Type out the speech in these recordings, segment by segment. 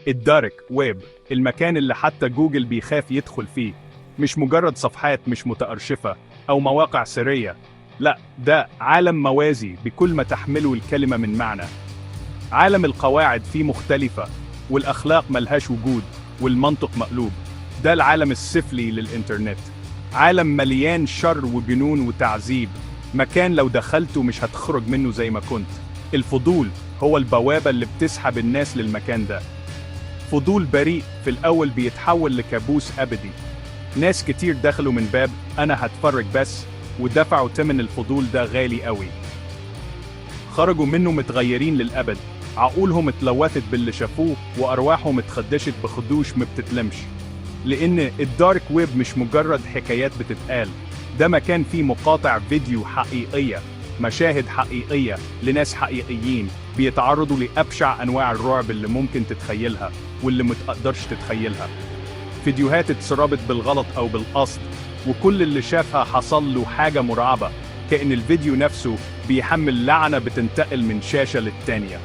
ال dark web، المكان اللي حتى جوجل بيخاف يدخل فيه، مش مجرد صفحات مش متأرشفة أو مواقع سرية، لا، ده عالم موازي بكل ما تحمله الكلمة من معنى. عالم القواعد فيه مختلفة، والأخلاق ملهاش وجود، والمنطق مقلوب. ده العالم السفلي للإنترنت، عالم مليان شر وجنون وتعذيب، مكان لو دخلته مش هتخرج منه زي ما كنت. الفضول هو البوابة اللي بتسحب الناس للمكان ده. فضول بريء في الأول بيتحول لكابوس أبدي. ناس كتير دخلوا من باب أنا هتفرج بس، ودفعوا تمن الفضول ده غالي قوي. خرجوا منه متغيرين للأبد، عقولهم اتلوثت باللي شافوه وأرواحهم اتخدشت بخدوش ما بتتلمش. لأن ال dark web مش مجرد حكايات بتتقال، ده مكان فيه مقاطع فيديو حقيقية، مشاهد حقيقية لناس حقيقيين بيتعرضوا لأبشع أنواع الرعب اللي ممكن تتخيلها واللي متقدرش تتخيلها. فيديوهات اتسربت بالغلط أو بالقصد، وكل اللي شافها حصل له حاجة مرعبة، كأن الفيديو نفسه بيحمل لعنة بتنتقل من شاشة للتانية.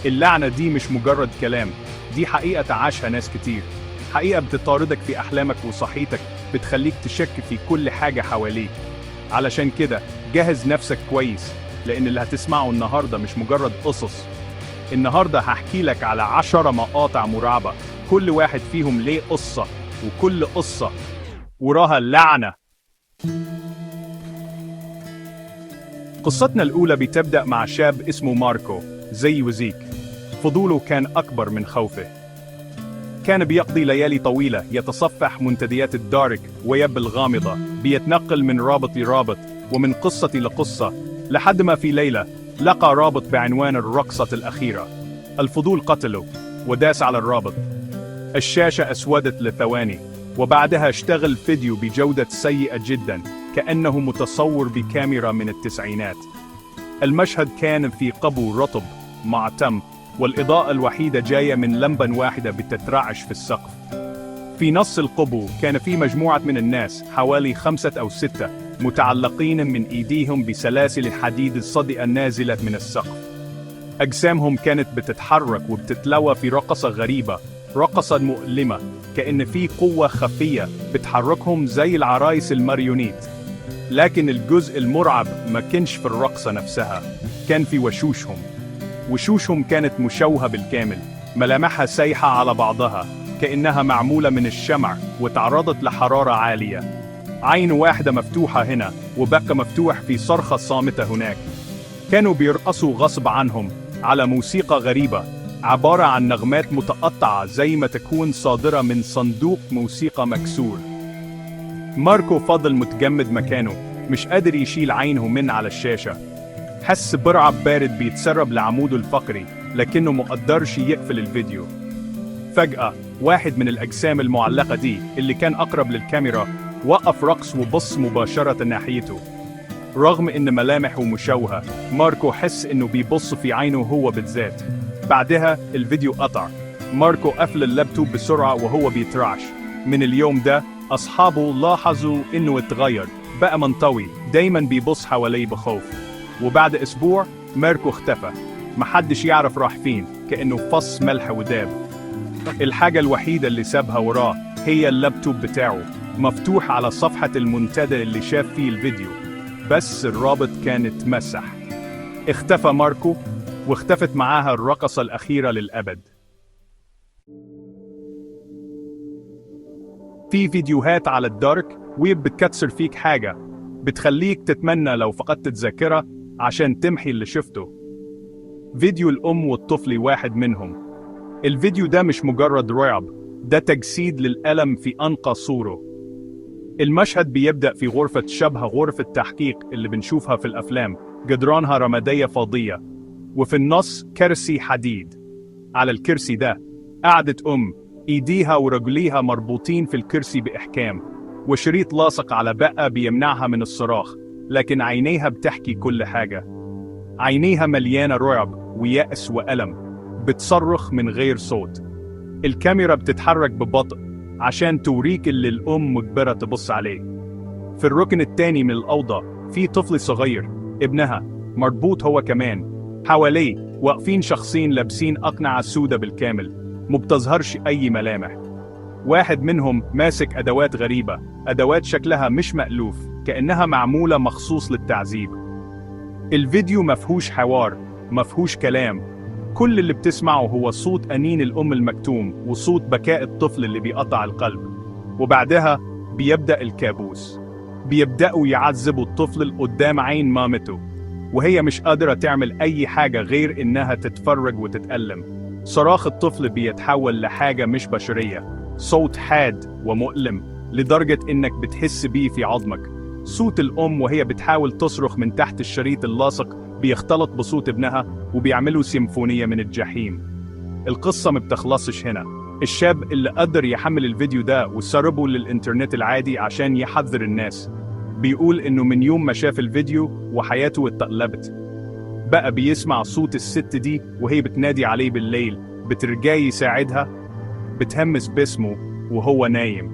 اللعنة دي مش مجرد كلام، دي حقيقة عاشها ناس كتير، حقيقة بتطاردك في أحلامك وصحيتك، بتخليك تشك في كل حاجة حواليك. علشان كده جهز نفسك كويس، لأن اللي هتسمعه النهاردة مش مجرد قصص. النهاردة هحكي لك على 10 مقاطع مرعبة، كل واحد فيهم ليه قصة، وكل قصة وراها لعنة. قصتنا الأولى بتبدأ مع شاب اسمه ماركو، زي وزيك. فضوله كان أكبر من خوفه. كان بيقضي ليالي طويلة يتصفح منتديات ال dark web الغامضة، بيتنقل من رابط لرابط ومن قصة لقصة، لحد ما في ليلة لقى رابط بعنوان الرقصة الأخيرة. الفضول قتله وداس على الرابط. الشاشة أسودت لثواني، وبعدها اشتغل فيديو بجودة سيئة جدا، كأنه متصور بكاميرا من التسعينات. المشهد كان في قبو رطب معتم، والإضاءة الوحيدة جاية من لمبة واحدة بتترعش في السقف. في نص القبو كان في مجموعة من الناس، حوالي 5 أو 6، متعلقين من إيديهم بسلاسل الحديد الصدئة النازلة من السقف. أجسامهم كانت بتتحرك وبتتلوى في رقصة غريبة، رقصة مؤلمة، كأن في قوة خفية بتحركهم زي العرايس الماريونيت. لكن الجزء المرعب ما كانش في الرقصة نفسها، كان في وشوشهم. وشوشهم كانت مشوهة بالكامل، ملامحها سايحة على بعضها، كأنها معمولة من الشمع وتعرضت لحرارة عالية. عين واحدة مفتوحة هنا وبقى مفتوح في صرخة صامتة هناك. كانوا بيرقصوا غصب عنهم على موسيقى غريبة، عبارة عن نغمات متقطعة زي ما تكون صادرة من صندوق موسيقى مكسور. ماركو فضل متجمد مكانه، مش قادر يشيل عينه من على الشاشة. حس برعب بارد بيتسرب لعموده الفقري، لكنه مقدرش يقفل الفيديو. فجأة واحد من الأجسام المعلقة دي، اللي كان أقرب للكاميرا، وقف رقص وبص مباشرة ناحيته. رغم إن ملامحه مشوهة، ماركو حس إنه بيبص في عينه هو بالذات. بعدها الفيديو قطع. ماركو قفل اللابتوب بسرعة وهو بيترعش. من اليوم ده أصحابه لاحظوا إنه اتغير، بقى منطوي، دايما بيبص حواليه بخوف. وبعد أسبوع ماركو اختفى، محدش يعرف راح فين، كأنه فص ملح وداب. الحاجة الوحيدة اللي سابها وراه هي اللابتوب بتاعه، مفتوح على صفحة المنتدى اللي شاف فيه الفيديو، بس الرابط كان اتمسح. اختفى ماركو، واختفت معاها الرقصة الأخيرة للأبد. في فيديوهات على ال dark web بتكسر فيك حاجة، بتخليك تتمنى لو فقدت الذاكرة عشان تمحي اللي شفته. فيديو الأم والطفل واحد منهم. الفيديو ده مش مجرد رعب، ده تجسيد للألم في أنقى صوره. المشهد بيبدأ في غرفة شبه غرفة تحقيق اللي بنشوفها في الأفلام، جدرانها رمادية فاضية، وفي النص كرسي حديد. على الكرسي ده قعدت أم، إيديها ورجليها مربوطين في الكرسي بإحكام، وشريط لاصق على بقى بيمنعها من الصراخ، لكن عينيها بتحكي كل حاجة. عينيها مليانة رعب ويأس وألم، بتصرخ من غير صوت. الكاميرا بتتحرك ببطء عشان توريك اللي الأم مجبرة تبص عليه. في الركن التاني من الأوضة في طفل صغير، ابنها، مربوط هو كمان. حواليه واقفين شخصين لابسين أقنعة سودة بالكامل، مبتظهرش أي ملامح. واحد منهم ماسك أدوات غريبة، أدوات شكلها مش مألوف، كأنها معمولة مخصوص للتعذيب. الفيديو مفهوش حوار، مفهوش كلام، كل اللي بتسمعه هو صوت أنين الأم المكتوم وصوت بكاء الطفل اللي بيقطع القلب. وبعدها بيبدأ الكابوس. بيبدأوا يعذبوا الطفل قدام عين مامته، وهي مش قادرة تعمل أي حاجة غير إنها تتفرج وتتألم. صراخ الطفل بيتحول لحاجة مش بشرية، صوت حاد ومؤلم لدرجة إنك بتحس بيه في عظمك. صوت الأم وهي بتحاول تصرخ من تحت الشريط اللاصق بيختلط بصوت ابنها وبيعملوا سيمفونية من الجحيم. القصة ما بتخلصش هنا. الشاب اللي قدر يحمل الفيديو ده وسربه للإنترنت العادي عشان يحذر الناس، بيقول إنه من يوم ما شاف الفيديو وحياته اتقلبت. بقى بيسمع صوت الست دي وهي بتنادي عليه بالليل، بترجاه يساعدها، بتهمس باسمه وهو نايم.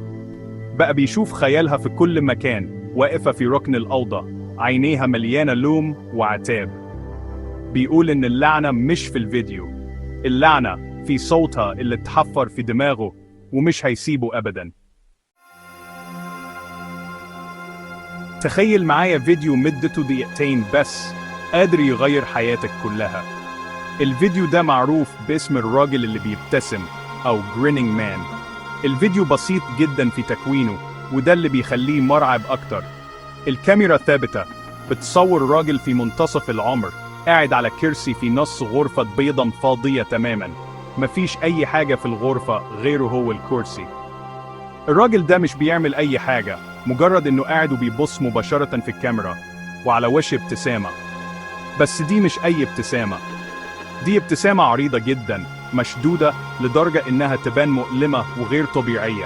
بقى بيشوف خيالها في كل مكان، واقفة في ركن الأوضة، عينيها مليانة لوم وعتاب. بيقول إن اللعنة مش في الفيديو، اللعنة في صوتها اللي اتحفر في دماغه ومش هيسيبه أبدا. تخيل معايا فيديو مدته دقيقتين بس قادر يغير حياتك كلها. الفيديو ده معروف باسم الراجل اللي بيبتسم أو Grinning Man. الفيديو بسيط جدا في تكوينه، وده اللي بيخليه مرعب أكتر. الكاميرا ثابتة، بتصور راجل في منتصف العمر قاعد على كرسي في نص غرفة بيضة فاضية تماما، مفيش أي حاجة في الغرفة غيره هو الكرسي. الراجل ده مش بيعمل أي حاجة، مجرد إنه قاعد وبيبص مباشرة في الكاميرا وعلى وشه ابتسامة. بس دي مش أي ابتسامة، دي ابتسامة عريضة جدا، مشدودة لدرجة إنها تبان مؤلمة وغير طبيعية.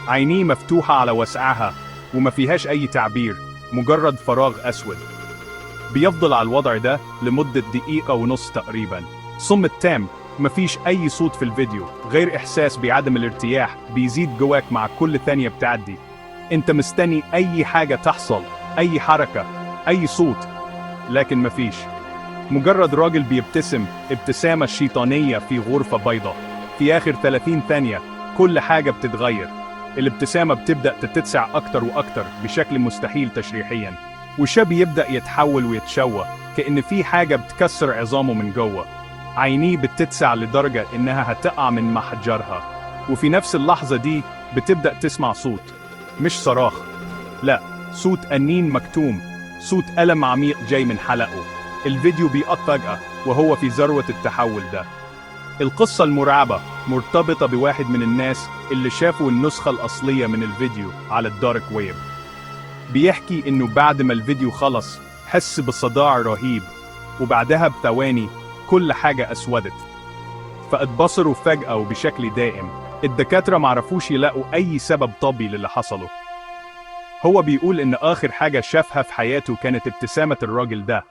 عينيه مفتوحة على وسعها وما فيهاش أي تعبير، مجرد فراغ أسود. بيفضل على الوضع ده لمدة 1.5 دقيقة تقريبا. صمت تام، مفيش أي صوت في الفيديو غير إحساس بعدم الارتياح بيزيد جواك مع كل ثانية بتعدي. أنت مستني أي حاجة تحصل، أي حركة، أي صوت، لكن مفيش. مجرد راجل بيبتسم ابتسامة شيطانية في غرفة بيضاء. في آخر 30 ثانية كل حاجة بتتغير. الابتسامة بتبدأ تتسع أكتر وأكتر بشكل مستحيل تشريحيا، وشه بيبدأ يتحول ويتشوه كأن في حاجة بتكسر عظامه من جوه. عينيه بتتسع لدرجة إنها هتقع من محجرها. وفي نفس اللحظة دي بتبدأ تسمع صوت، مش صراخ، لا، صوت أنين مكتوم، صوت ألم عميق جاي من حلقه. الفيديو بيقطع فجأة وهو في ذروة التحول ده. القصة المرعبة مرتبطة بواحد من الناس اللي شافوا النسخة الأصلية من الفيديو على ال dark web. بيحكي إنه بعد ما الفيديو خلص حس بصداع رهيب، وبعدها بثواني كل حاجة أسودت، فاتبصروا فجأة وبشكل دائم. الدكاترة معرفوش يلاقوا أي سبب طبي للي حصله. هو بيقول إن آخر حاجة شافها في حياته كانت ابتسامة الراجل ده،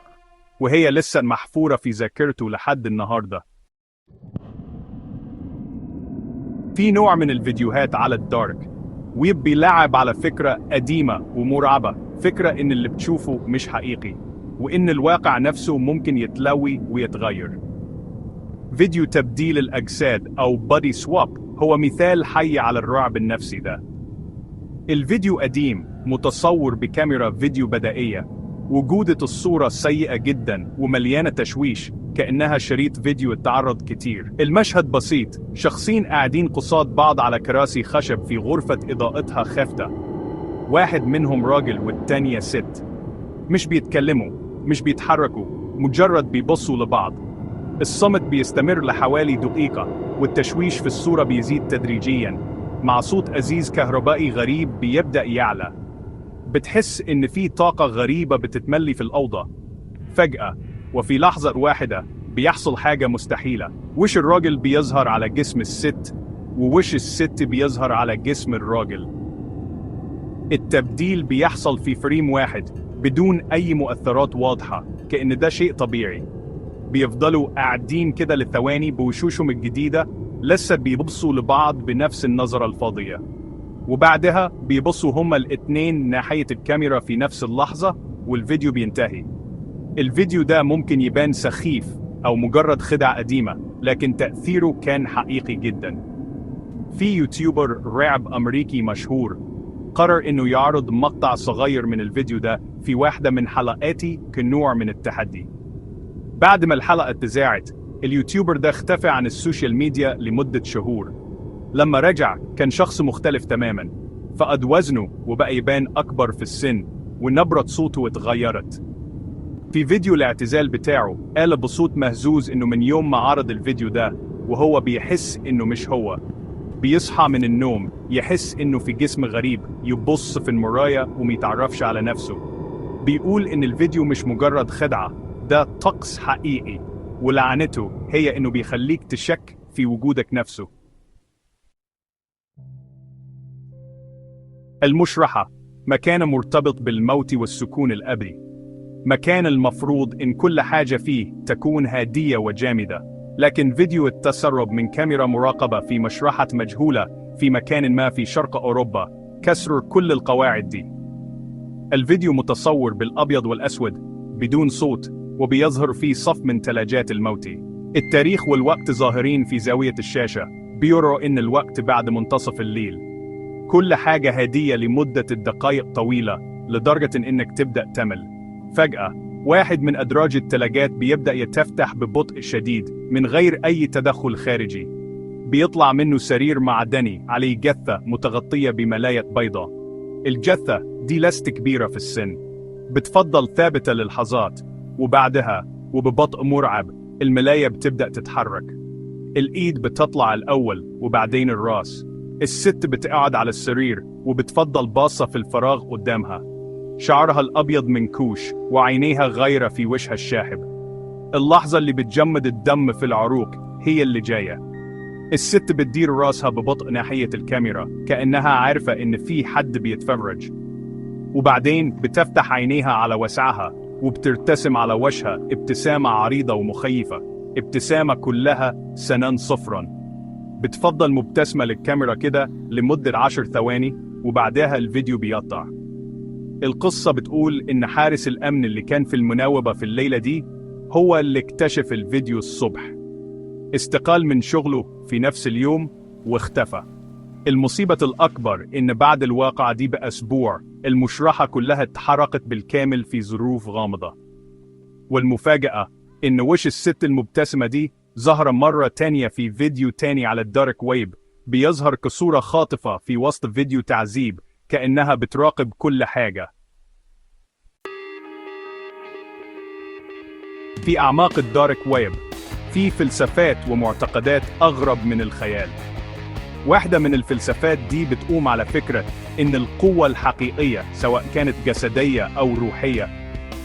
وهي لسه محفورة في ذاكرته لحد النهاردة. في نوع من الفيديوهات على ال dark web بيلعب على فكرة قديمة ومرعبة، فكرة إن اللي بتشوفه مش حقيقي، وإن الواقع نفسه ممكن يتلوي ويتغير. فيديو تبديل الأجساد أو body swap هو مثال حي على الرعب النفسي ده. الفيديو قديم، متصور بكاميرا فيديو بدائية، وجودة الصورة سيئة جدا ومليانة تشويش كأنها شريط فيديو اتعرض كتير. المشهد بسيط، شخصين قاعدين قصاد بعض على كراسي خشب في غرفة إضاءتها خافتة، واحد منهم راجل والتانية ست. مش بيتكلموا، مش بيتحركوا، مجرد بيبصوا لبعض. الصمت بيستمر لحوالي دقيقة، والتشويش في الصورة بيزيد تدريجيا مع صوت أزيز كهربائي غريب بيبدأ يعلى. بتحس إن في طاقة غريبة بتتملي في الأوضة. فجأة وفي لحظة واحدة بيحصل حاجة مستحيلة، وش الراجل بيظهر على جسم الست، ووش الست بيظهر على جسم الراجل. التبديل بيحصل في فريم واحد بدون أي مؤثرات واضحة، كأن ده شيء طبيعي. بيفضلوا قاعدين كده لثواني بوشوشهم الجديدة، لسه بيبصوا لبعض بنفس النظرة الفاضية، وبعدها بيبصوا هما الاتنين ناحية الكاميرا في نفس اللحظة، والفيديو بينتهي. الفيديو ده ممكن يبان سخيف أو مجرد خدعة قديمة، لكن تأثيره كان حقيقي جدا. في YouTuber رعب أمريكي مشهور قرر إنه يعرض مقطع صغير من الفيديو ده في واحدة من حلقاته كنوع من التحدي. بعد ما الحلقة اتذاعت، ال YouTuber ده اختفى عن ال social media لمدة شهور. لما رجع كان شخص مختلف تماما، فقد وزنه وبقى يبان أكبر في السن، ونبرة صوته اتغيرت. في فيديو الاعتزال بتاعه قال بصوت مهزوز إنه من يوم ما عرض الفيديو ده وهو بيحس إنه مش هو. بيصحى من النوم يحس إنه في جسم غريب، يبص في المراية وميتعرفش على نفسه. بيقول إن الفيديو مش مجرد خدعة، ده طقس حقيقي، ولعنته هي إنه بيخليك تشك في وجودك نفسه. المشرحة مكان مرتبط بالموت والسكون الأبدي، مكان المفروض إن كل حاجة فيه تكون هادية وجامدة، لكن فيديو التسرب من كاميرا مراقبة في مشرحة مجهولة في مكان ما في شرق أوروبا كسر كل القواعد دي. الفيديو متصور بالأبيض والأسود بدون صوت، وبيظهر فيه صف من ثلاجات الموت. التاريخ والوقت ظاهرين في زاوية الشاشة، بيروا إن الوقت بعد منتصف الليل. كل حاجة هادية لمدة الدقائق طويلة لدرجة إنك تبدأ تمل. فجأة واحد من أدراج الثلاجات بيبدأ يتفتح ببطء شديد من غير أي تدخل خارجي. بيطلع منه سرير معدني عليه جثة متغطية بملاية بيضاء. الجثة دي لست كبيرة في السن، بتفضل ثابتة للحظات، وبعدها وببطء مرعب الملاية بتبدأ تتحرك. الإيد بتطلع الأول وبعدين الراس. الست بتقعد على السرير وبتفضل باصة في الفراغ قدامها، شعرها الأبيض منكوش وعينيها غايرة في وشها الشاحب. اللحظة اللي بتجمد الدم في العروق هي اللي جاية. الست بتدير راسها ببطء ناحية الكاميرا كأنها عارفة إن في حد بيتفرج، وبعدين بتفتح عينيها على وسعها وبترتسم على وشها ابتسامة عريضة ومخيفة، ابتسامة كلها سنان صفرا. بتفضل مبتسمة للكاميرا كده لمدة 10 ثواني، وبعدها الفيديو بيقطع. القصة بتقول إن حارس الأمن اللي كان في المناوبة في الليلة دي هو اللي اكتشف الفيديو الصبح. استقال من شغله في نفس اليوم واختفى. المصيبة الأكبر إن بعد الواقعة دي بأسبوع المشرحة كلها اتحرقت بالكامل في ظروف غامضة. والمفاجأة إن وش الست المبتسمة دي ظهر مرة تانية في فيديو تاني على ال dark web، بيظهر كصورة خاطفة في وسط فيديو تعذيب كأنها بتراقب كل حاجة. في أعماق ال dark web في فلسفات ومعتقدات أغرب من الخيال. واحدة من الفلسفات دي بتقوم على فكرة إن القوة الحقيقية سواء كانت جسدية أو روحية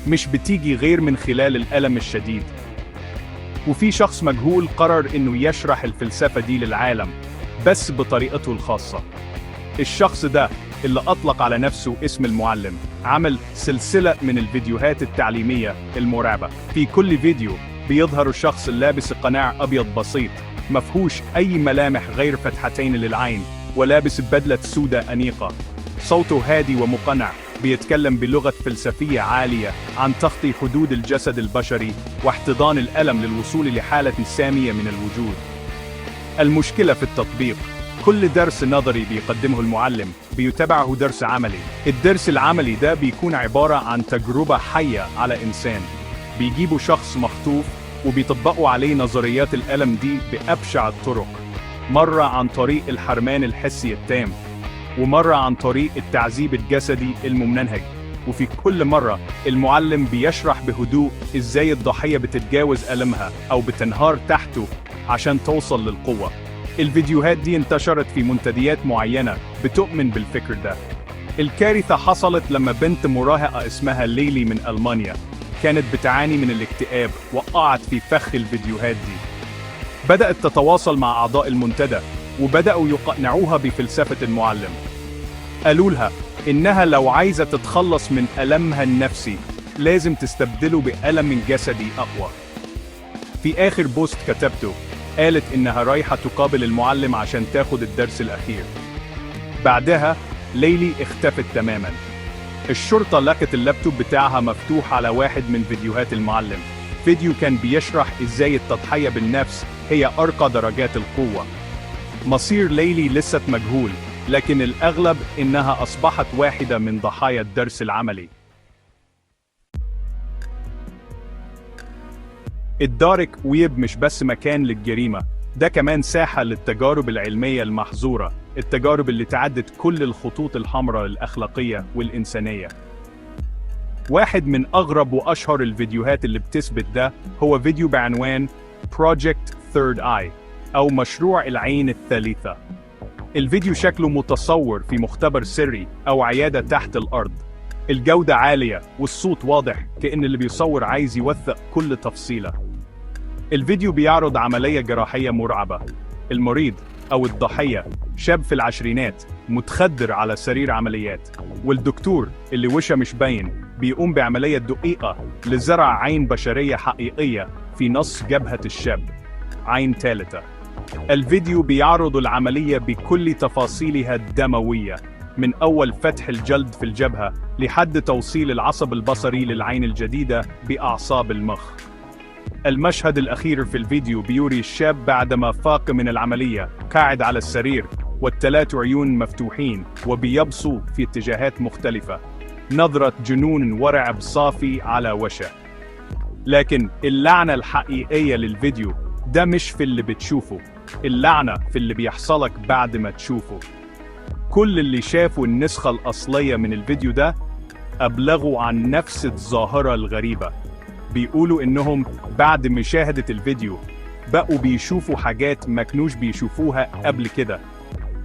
مش بتيجي غير من خلال الألم الشديد. وفي شخص مجهول قرر إنه يشرح الفلسفة دي للعالم بس بطريقته الخاصة. الشخص ده اللي أطلق على نفسه اسم المعلم عمل سلسلة من الفيديوهات التعليمية المرعبة. في كل فيديو بيظهر الشخص لابس قناع أبيض بسيط مفهوش أي ملامح غير فتحتين للعين، ولابس بدلة سوداء أنيقة. صوته هادي ومقنع، بيتكلم بلغة فلسفية عالية عن تخطي حدود الجسد البشري واحتضان الألم للوصول لحالة سامية من الوجود. المشكلة في التطبيق. كل درس نظري بيقدمه المعلم بيتبعه درس عملي. الدرس العملي ده بيكون عبارة عن تجربة حية على إنسان. بيجيبوا شخص مخطوف وبيطبقوا عليه نظريات الألم دي بأبشع الطرق، مرة عن طريق الحرمان الحسي التام، ومرة عن طريق التعذيب الجسدي الممنهج. وفي كل مرة المعلم بيشرح بهدوء إزاي الضحية بتتجاوز ألمها أو بتنهار تحته عشان توصل للقوة. الفيديوهات دي انتشرت في منتديات معينة بتؤمن بالفكر ده. الكارثة حصلت لما بنت مراهقة اسمها ليلي من ألمانيا كانت بتعاني من الاكتئاب وقعت في فخ الفيديوهات دي. بدأت تتواصل مع أعضاء المنتدى وبدأوا يقنعوها بفلسفة المعلم. قالوا لها إنها لو عايزة تتخلص من ألمها النفسي لازم تستبدله بألم جسدي أقوى. في آخر بوست كتبته قالت إنها رايحة تقابل المعلم عشان تاخد الدرس الأخير. بعدها ليلي اختفت تماما. الشرطة لقت اللابتوب بتاعها مفتوح على واحد من فيديوهات المعلم، فيديو كان بيشرح إزاي التضحية بالنفس هي أرقى درجات القوة. مصير ليلي لسه مجهول، لكن الأغلب إنها أصبحت واحدة من ضحايا الدرس العملي. ال dark web مش بس مكان للجريمة، ده كمان ساحة للتجارب العلمية المحظورة، التجارب اللي تعدت كل الخطوط الحمراء الأخلاقية والإنسانية. واحد من أغرب وأشهر الفيديوهات اللي بتثبت ده هو فيديو بعنوان Project Third Eye أو مشروع العين الثالثة. الفيديو شكله متصور في مختبر سري أو عيادة تحت الأرض. الجودة عالية والصوت واضح، كأن اللي بيصور عايز يوثق كل تفصيلة. الفيديو بيعرض عملية جراحية مرعبة. المريض أو الضحية شاب في العشرينات متخدر على سرير عمليات، والدكتور اللي وشه مش باين بيقوم بعملية دقيقة لزرع عين بشرية حقيقية في نص جبهة الشاب، عين ثالثة. الفيديو بيعرض العملية بكل تفاصيلها الدموية، من أول فتح الجلد في الجبهة لحد توصيل العصب البصري للعين الجديدة بأعصاب المخ. المشهد الأخير في الفيديو بيوري الشاب بعدما فاق من العملية قاعد على السرير والثلاث عيون مفتوحين وبيبصوا في اتجاهات مختلفة، نظرة جنون ورعب صافي على وشه. لكن اللعنة الحقيقية للفيديو ده مش في اللي بتشوفه، اللعنة في اللي بيحصلك بعد ما تشوفه. كل اللي شافوا النسخة الأصلية من الفيديو ده أبلغوا عن نفس الظاهرة الغريبة. بيقولوا إنهم بعد مشاهدة الفيديو بقوا بيشوفوا حاجات ما كانوش بيشوفوها قبل كده.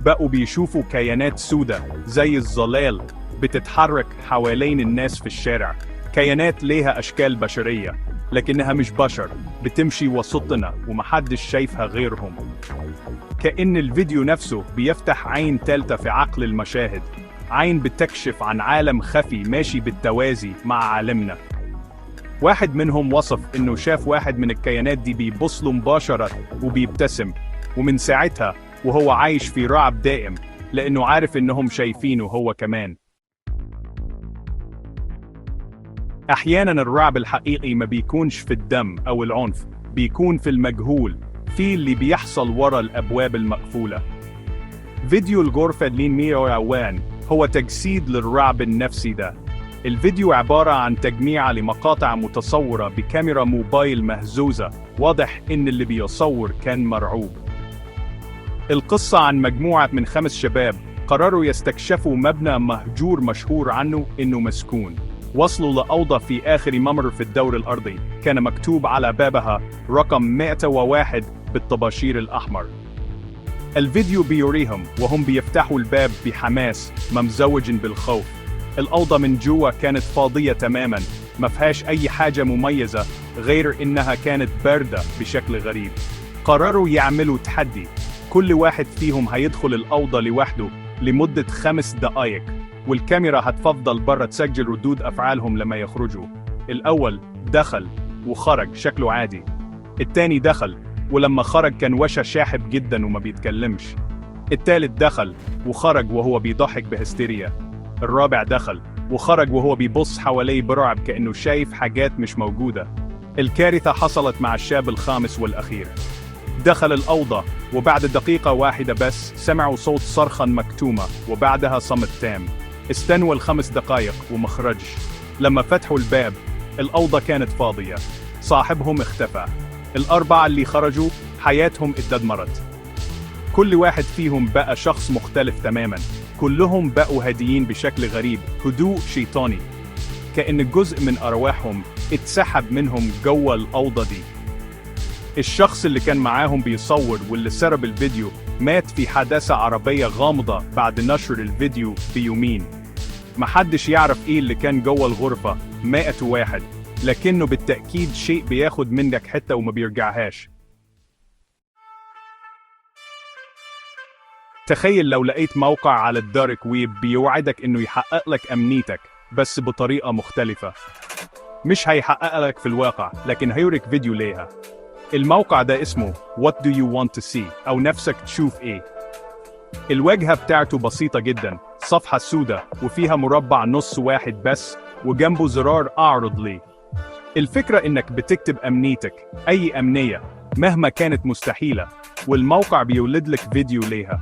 بقوا بيشوفوا كيانات سودة زي الظلال بتتحرك حوالين الناس في الشارع، كيانات ليها أشكال بشرية لكنها مش بشر، بتمشي وسطنا ومحدش شايفها غيرهم. كأن الفيديو نفسه بيفتح عين تالتة في عقل المشاهد، عين بتكشف عن عالم خفي ماشي بالتوازي مع عالمنا. واحد منهم وصف إنه شاف واحد من الكيانات دي بيبص له مباشرة وبيبتسم، ومن ساعتها وهو عايش في رعب دائم لأنه عارف إنهم شايفينه هو كمان. أحياناً الرعب الحقيقي ما بيكونش في الدم أو العنف، بيكون في المجهول، في اللي بيحصل ورا الأبواب المقفولة. فيديو الغرفة لين 101 هو تجسيد للرعب النفسي ده. الفيديو عبارة عن تجميع لمقاطع متصورة بكاميرا موبايل مهزوزة، واضح إن اللي بيصور كان مرعوب. القصة عن مجموعة من 5 شباب قرروا يستكشفوا مبنى مهجور مشهور عنه إنه مسكون. وصلوا لأوضة في آخر ممر في الدور الأرضي، كان مكتوب على بابها رقم 101 بالطباشير الأحمر. الفيديو بيوريهم وهم بيفتحوا الباب بحماس ممزوج بالخوف. الأوضة من جوا كانت فاضية تماما، ما فيهاش أي حاجة مميزة غير إنها كانت باردة بشكل غريب. قرروا يعملوا تحدي، كل واحد فيهم هيدخل الأوضة لوحده لمدة 5 دقايق، والكاميرا هتفضل برا تسجل ردود أفعالهم لما يخرجوا. الأول دخل وخرج شكله عادي. التاني دخل ولما خرج كان وشه شاحب جدا وما بيتكلمش. التالت دخل وخرج وهو بيضحك بهستيريا. الرابع دخل وخرج وهو بيبص حواليه برعب كأنه شايف حاجات مش موجودة. الكارثة حصلت مع الشاب الخامس والأخير. دخل الأوضة وبعد دقيقة واحدة بس سمعوا صوت صرخة مكتومة وبعدها صمت تام. استنوا ال5 دقايق ومخرجش. لما فتحوا الباب الأوضة كانت فاضية، صاحبهم اختفى. الأربعة اللي خرجوا حياتهم اتدمرت. كل واحد فيهم بقى شخص مختلف تماما، كلهم بقوا هاديين بشكل غريب، هدوء شيطاني، كأن جزء من أرواحهم اتسحب منهم جوه الأوضة دي. الشخص اللي كان معاهم بيصور واللي سرب الفيديو مات في حادثة عربية غامضة بعد نشر الفيديو بيومين. محدش يعرف ايه اللي كان جوه الغرفة 101، لكنه بالتأكيد شيء بياخد منك حتة وما بيرجعهاش. تخيل لو لقيت موقع على ال dark web بيوعدك انه يحقق لك امنيتك، بس بطريقة مختلفة. مش هيحقق لك في الواقع، لكن هيوريك فيديو ليها. الموقع ده اسمه What do you want to see؟ أو نفسك تشوف إيه. الواجهة بتاعته بسيطة جدا، صفحة سودة وفيها مربع نص واحد بس وجنبه زرار أعرض لي. الفكرة إنك بتكتب أمنيتك، أي أمنية مهما كانت مستحيلة، والموقع بيولد لك فيديو ليها.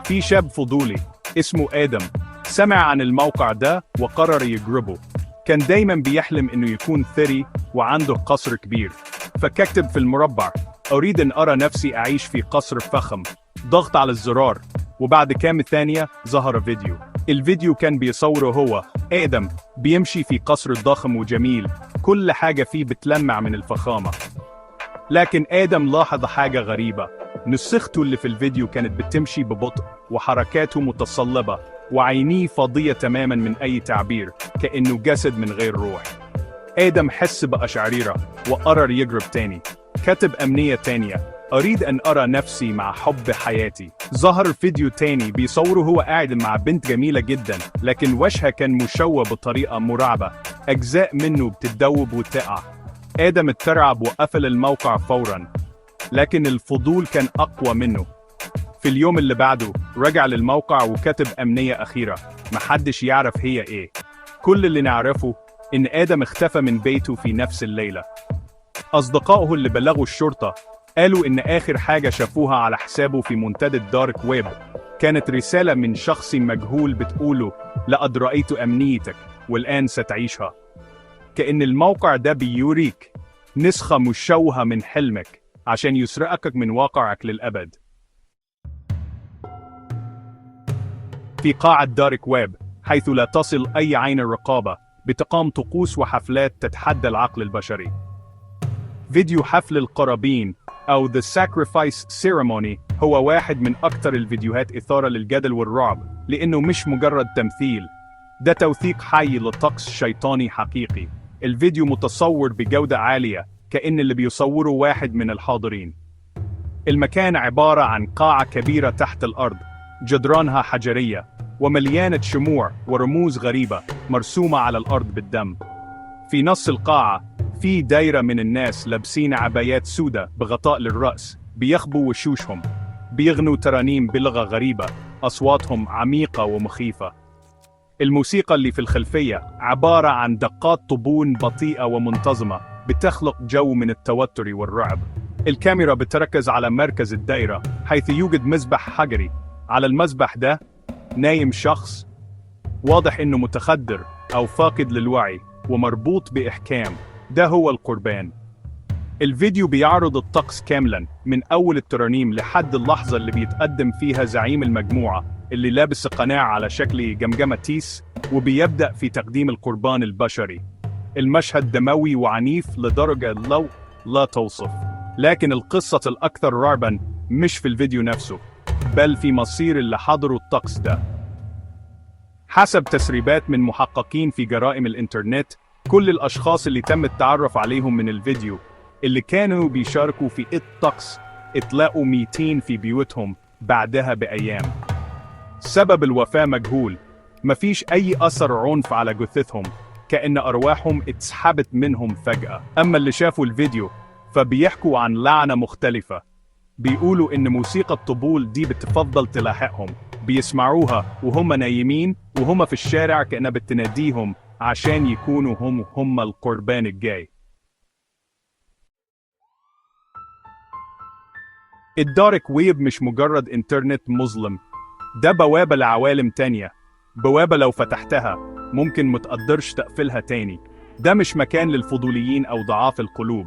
في شاب فضولي اسمه آدم سمع عن الموقع ده وقرر يجربه. كان دايما بيحلم إنه يكون ثري وعنده قصر كبير، فكتب في المربع: أريد أن أرى نفسي أعيش في قصر فخم. ضغط على الزرار، وبعد كام ثانية ظهر فيديو. الفيديو كان بيصوره هو آدم بيمشي في قصر ضخم وجميل، كل حاجة فيه بتلمع من الفخامة. لكن آدم لاحظ حاجة غريبة: نسخته اللي في الفيديو كانت بتمشي ببطء، وحركاته متصلبة، وعينيه فاضية تماما من أي تعبير، كأنه جسد من غير روح. آدم حس بقشعريرة وقرر يجرب تاني. كتب أمنية تانية: أريد أن أرى نفسي مع حب حياتي. ظهر فيديو تاني بيصوره هو قاعد مع بنت جميلة جدا، لكن وشها كان مشوه بطريقة مرعبة، أجزاء منه بتتدوب وتقع. آدم اترعب وقفل الموقع فورا، لكن الفضول كان أقوى منه. في اليوم اللي بعده رجع للموقع وكتب أمنية أخيرة محدش يعرف هي إيه. كل اللي نعرفه إن آدم اختفى من بيته في نفس الليلة. أصدقائه اللي بلغوا الشرطة قالوا إن آخر حاجة شافوها على حسابه في منتدى ال dark web كانت رسالة من شخص مجهول بتقوله: لقد رأيت أمنيتك والآن ستعيشها. كأن الموقع ده بيوريك نسخة مشوهة من حلمك عشان يسرقك من واقعك للأبد. في قاعة dark web، حيث لا تصل أي عين الرقابة، بتقام طقوس وحفلات تتحدى العقل البشري. فيديو حفل القرابين أو The Sacrifice Ceremony هو واحد من أكثر الفيديوهات إثارة للجدل والرعب، لأنه مش مجرد تمثيل، ده توثيق حي لطقس شيطاني حقيقي. الفيديو متصور بجودة عالية، كأن اللي بيصوره واحد من الحاضرين. المكان عبارة عن قاعة كبيرة تحت الأرض، جدرانها حجرية ومليانة شموع ورموز غريبة مرسومة على الأرض بالدم. في نص القاعة في دايرة من الناس لابسين عبايات سودة بغطاء للرأس، بيخبوا وشوشهم، بيغنوا ترانيم بلغة غريبة، أصواتهم عميقة ومخيفة. الموسيقى اللي في الخلفية عبارة عن دقات طبون بطيئة ومنتظمة بتخلق جو من التوتر والرعب. الكاميرا بتركز على مركز الدائرة، حيث يوجد مذبح حجري. على المذبح ده نايم شخص واضح إنه متخدر أو فاقد للوعي ومربوط بإحكام. ده هو القربان. الفيديو بيعرض الطقس كاملا، من أول الترانيم لحد اللحظة اللي بيتقدم فيها زعيم المجموعة اللي لابس قناع على شكل جمجمة تيس، وبيبدأ في تقديم القربان البشري. المشهد دموي وعنيف لدرجة لو لا توصف. لكن القصة الأكثر رعبا مش في الفيديو نفسه، بل في مصير اللي حضروا الطقس ده. حسب تسريبات من محققين في جرائم الإنترنت، كل الأشخاص اللي تم التعرف عليهم من الفيديو اللي كانوا بيشاركوا في الطقس اتلاقوا ميتين في بيوتهم بعدها بأيام. سبب الوفاة مجهول، مفيش أي أثر عنف على جثثهم، كأن أرواحهم اتسحبت منهم فجأة. أما اللي شافوا الفيديو فبيحكوا عن لعنة مختلفة، بيقولوا إن موسيقى الطبول دي بتفضل تلاحقهم، بيسمعوها وهم نايمين وهم في الشارع، كأنها بتناديهم عشان يكونوا هم القربان الجاي. ال dark web مش مجرد انترنت مظلم، ده بوابة لعوالم تانية، بوابة لو فتحتها ممكن متقدرش تقفلها تاني. ده مش مكان للفضوليين أو ضعاف القلوب،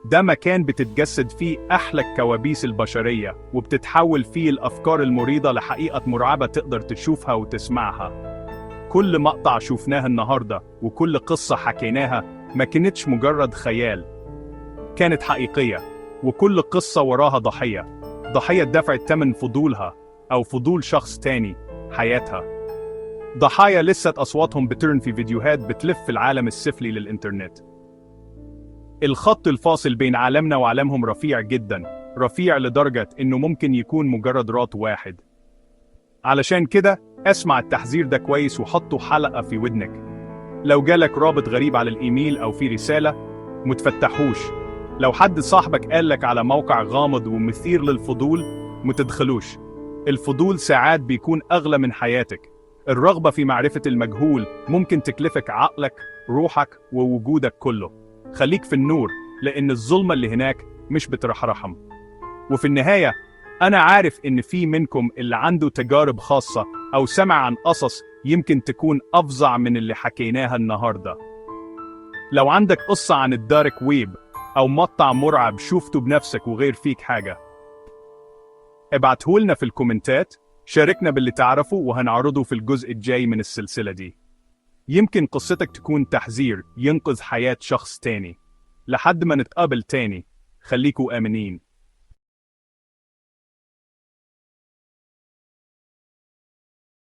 ده مكان بتتجسد فيه أحلى الكوابيس البشرية، وبتتحول فيه الأفكار المريضة لحقيقة مرعبة تقدر تشوفها وتسمعها. كل مقطع شوفناه النهاردة وكل قصة حكيناها ما كانتش مجرد خيال، كانت حقيقية، وكل قصة وراها ضحية، ضحية دفعت ثمن فضولها أو فضول شخص تاني حياتها. ضحايا لسه أصواتهم بترن في فيديوهات بتلف في العالم السفلي للإنترنت. الخط الفاصل بين عالمنا وعالمهم رفيع جدا، رفيع لدرجة إنه ممكن يكون مجرد رات واحد. علشان كده اسمع التحذير ده كويس وحطه حلقة في ودنك. لو جالك رابط غريب على الإيميل أو في رسالة متفتحوش. لو حد صاحبك قالك على موقع غامض ومثير للفضول متدخلوش. الفضول ساعات بيكون أغلى من حياتك. الرغبة في معرفة المجهول ممكن تكلفك عقلك، روحك، ووجودك كله. خليك في النور، لأن الظلمة اللي هناك مش بترحرحم. وفي النهاية أنا عارف إن في منكم اللي عنده تجارب خاصة أو سمع عن قصص يمكن تكون أفظع من اللي حكيناها النهاردة. لو عندك قصة عن ال dark web أو مقطع مرعب شفته بنفسك وغير فيك حاجة، ابعتهولنا في الكومنتات. شاركنا باللي تعرفه وهنعرضه في الجزء الجاي من السلسلة دي. يمكن قصتك تكون تحذير ينقذ حياة شخص تاني. لحد ما نتقابل تاني، خليكوا آمنين.